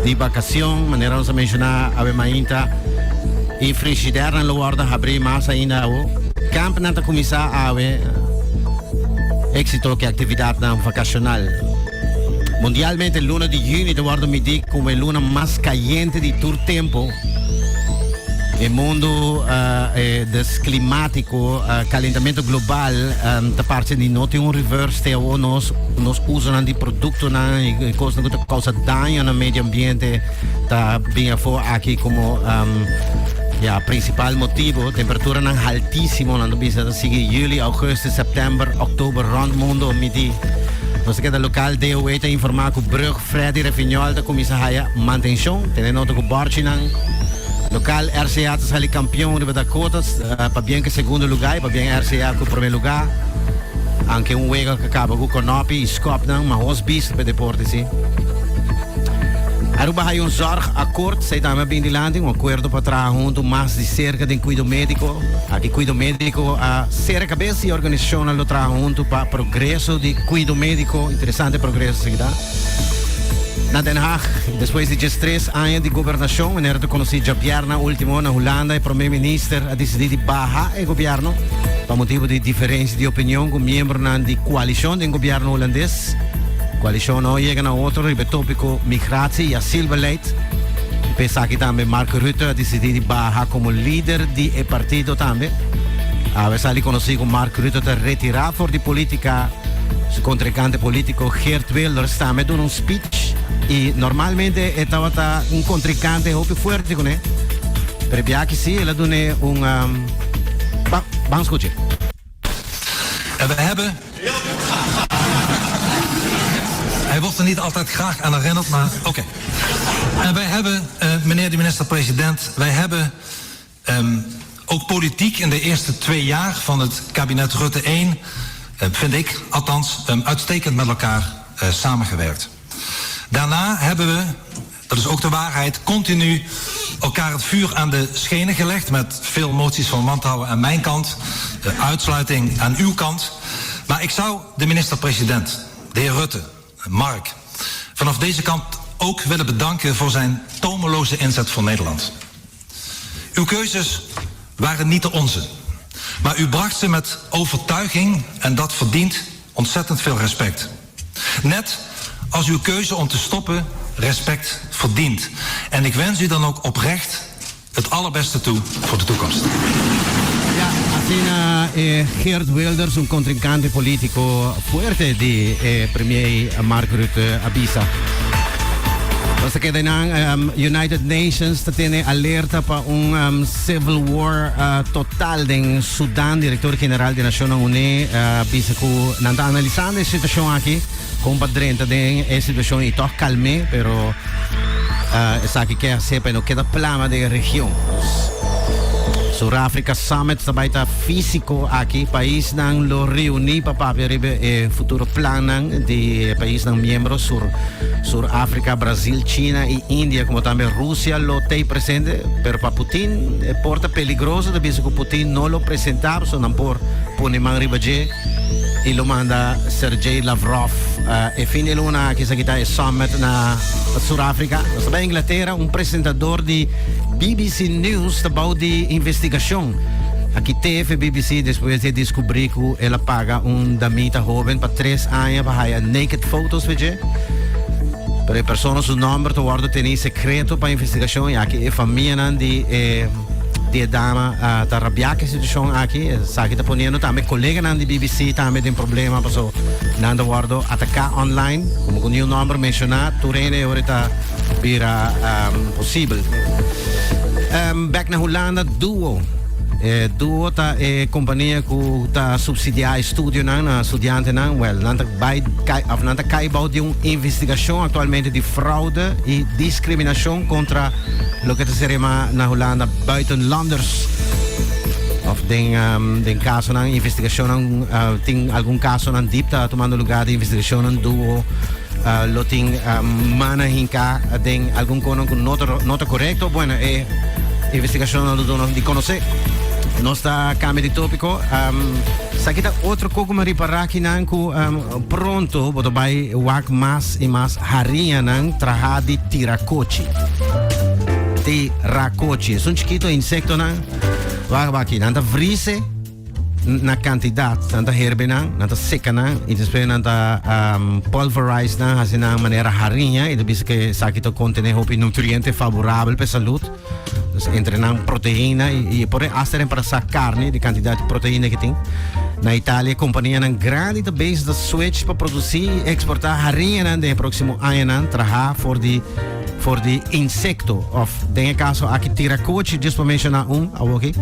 Di vacacion, manera nos a menciona awe mainta, y frigidairnan lo wordo habri mas ainda awo. Campnan ta cuminsa awe, exito cu actividadnan vacacional. Mundialmente luna di juni ta wordo midi como e luna mas cayente di tur tempo. E mundo des climatico, calentamento global ta parce di no tin un reverse te awo. Nos nos usonan di productonan y cosnan cu ta causa daño na medio ambiente ta bin afo aki como ya principal motibo. Temperaturanan haltisimo nan ta bisa ta sigui juli, augustus, september, october rond mundo midi. Nos ta keda local DOW ta informa cu brug Freddy Refiñol ta cuminsa haya mantencion, tene nota cu borchinan. Local RCA ta sali campeon riba Dakotas, pabien cu segundo lugar y pabien RCA cu prome lugar. Aunke un wega cu caba cu konopi y skopnan, ma hos bisto p'e deporte si. Aruba haya un zorgakkoord, esey tambe a bin dilanti, un acuerdo pa traha hunto mas di cerca den cuido medico. Aki cuido medico a cera cabes y organisacionnan lo traha hunto pa progreso di cuido medico. Interesante progreso esaki ta. Na Den Haag, despues di 13 aña di gobernacion, manera ta conoci djabièrnè ultimo na Hulanda, e prome minister a dicidi di baha e gobierno pa motibo di diferencia di opinion cu miembronan di coalicion den gobierno Hulandes. Coalicion no yega na otro riba e topico migratie y asielbeleid. P'esaki tambe Mark Rutte a dicidi di baha como lider di e partido tambe. Awe sali conoci cu Mark Rutte ta retira for di politica. Su contrincante politico Geert Wilders tambe a duna un speech y normalmente e tabata un contrincante hopi fuerte cune. Pero e biaha si el a dune un um, ba, ban scuche. En we hebben. Hij wordt er niet altijd graag aan herinnerd, maar oké. Okay. En wij hebben, meneer de minister-president, wij hebben ook politiek in de eerste 2 jaar van het kabinet Rutte 1, vind ik althans, uitstekend met elkaar samengewerkt. Daarna hebben we, dat is ook de waarheid, continu elkaar het vuur aan de schenen gelegd met veel moties van wantrouwen aan mijn kant, de uitsluiting aan uw kant. Maar ik zou de minister-president, de heer Rutte, Mark, vanaf deze kant ook willen bedanken voor zijn tomeloze inzet voor Nederland. Uw keuzes waren niet de onze. Maar u bracht ze met overtuiging en dat verdient ontzettend veel respect. Net als uw keuze om te stoppen respect verdient. En ik wens u dan ook oprecht het allerbeste toe voor de toekomst. Ja, asina Geert Wilders, un contrincante politico fuerte di premier Mark Rutte a bisa. Nos ta keda nan United Nations ta tene alerta pa un civil war total den Sudan. Director general di Nacionnan Uni bisa cu nan ta analisando e situacion aki con pa drenta den e situacion y toch calme, pero esaki ke hace pa no keda plama den e region. Sur-Africa Summit ta bay ta fisico aki. Paisnan lo reuni pa papia riba e futuro plannan di paisnan miembro Sur Sur Africa, Brasil, China y India, como tambe Rusia lo tey presente, pero pa Putin e por ta peligroso, ta bisa cu Putin no lo presenta, so nan por pone man riba dje y lo manda Sergei Lavrov. E fin di luna aki esaki ta e summit na Sur Africa. Nos ta bay Inglaterra, un presentador di BBC News ta bou di investigacion. Aki TV BBC despues di a descubri cu el a paga un damita hoben pa 3 aña pa haya naked photos di dje. Pero e persona su nomber ta wordo teni secreto pa investigacion y aki e famianan di e dama ta rabia cu e situacion aki. Esaki ta poniendo tambe coleganan di BBC tambe den problema paso nan ta wordo ataca online. Como cu niun nomber menciona, tur hende ahora ta bira posibel. Back na Hulanda, Duo. Duo ta e compania cu ta subsidia estudionan na studiantenan. Well, nan ta bay cay, of nan ta cay bou di un investigacion actualmente di fraude y discriminacion contra loke ta ser yama na Hulanda buitenlanders. Of den casonan, investigacionnan, tin algun casonan diep ta tomando lugar di investigacionnan Duo lo tin mana hinca den algun conan cu no ta, no ta correcto. Bueno, e investigacionnan lo duna di conoce. Nos ta cambia di topico. Sa kita otro coco mi ripara akinan cu pronto bo ta bay wak mas y mas hariñanan traha di tiracochi. Tiracochi. Esun chikito insectonan. Wak wak aki. Nan ta vrise na cantidad. Nan ta herbe nan, nan ta seca nan y despues nan ta pulverize nan, haci nan manera hariña y ta bisa que esaki ta contene hopi nutriente favorabel pa e salud. Dus entre nan proteína y y por hasta reemplazar carne di cantidad di proteína que tin. Na Italia companianan grandi ta bezig ta switch pa produci y exporta hariñanan den e próximo añanan traha for di for di insecto of den e caso aki tiracochi just pa menciona un awoki.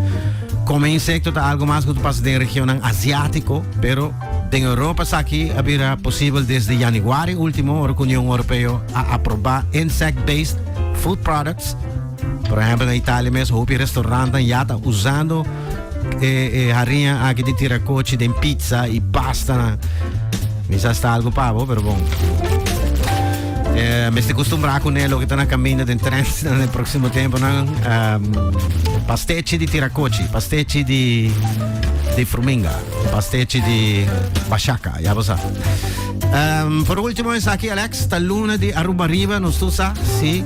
Come insecto ta algo mas cu ta pasa den regionnan asiatico, pero den Europa esaki a bira posibel desde januari ultimo ora cu Union Europeo a aproba insect-based food products. Por ehempel na Italia mes hopi restaurantnan ya ta usando e, e hariña aki di tiracochi den pizza y pasta. Mi sa sta algo pa bo, pero bon. Mester acostumbra con lo que ta na camino den trends den el próximo tempo nan. Pastechi di tiracochi, pastechi di fruminga, pastechi di bashaca, ya bo sa. Por último esaki, Alex, ta luna di Aruba Riba, nos tur sa, si.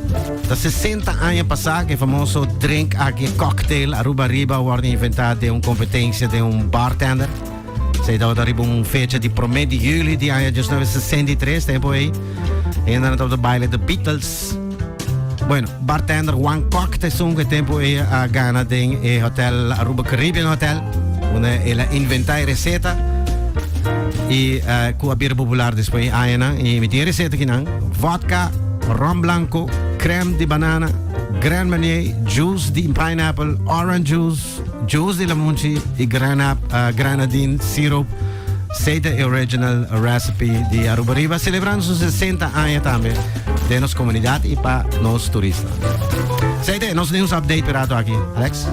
Ta 60 aña pasá ku e famoso drink aki, cocktail Aruba Riba, a wòrdu inventá den un kompetensia den un bartender. Esei tabata riba un fecha di promé di juli di aña 1963, tempu ei hendenan tabata baila The Beatles. Bueno, bartender Juan Kok ta esun ku e tempu ei a gana den e hotel Aruba Caribbean Hotel, unda el a inventá e reseta i ku a bira popular despues e añanan. I mi tin e reseta akinan, vodka, ron blanco, crème di banana, Grand Marnier, juice di pineapple, orange juice, juice di lamunchi i granadine syrup. Esey ta e original recipe di Aruba Riba, celebrando su 60 aña tambe den nos comunidad y pa nos turista. Esey ta nos news update perato aki, Alex.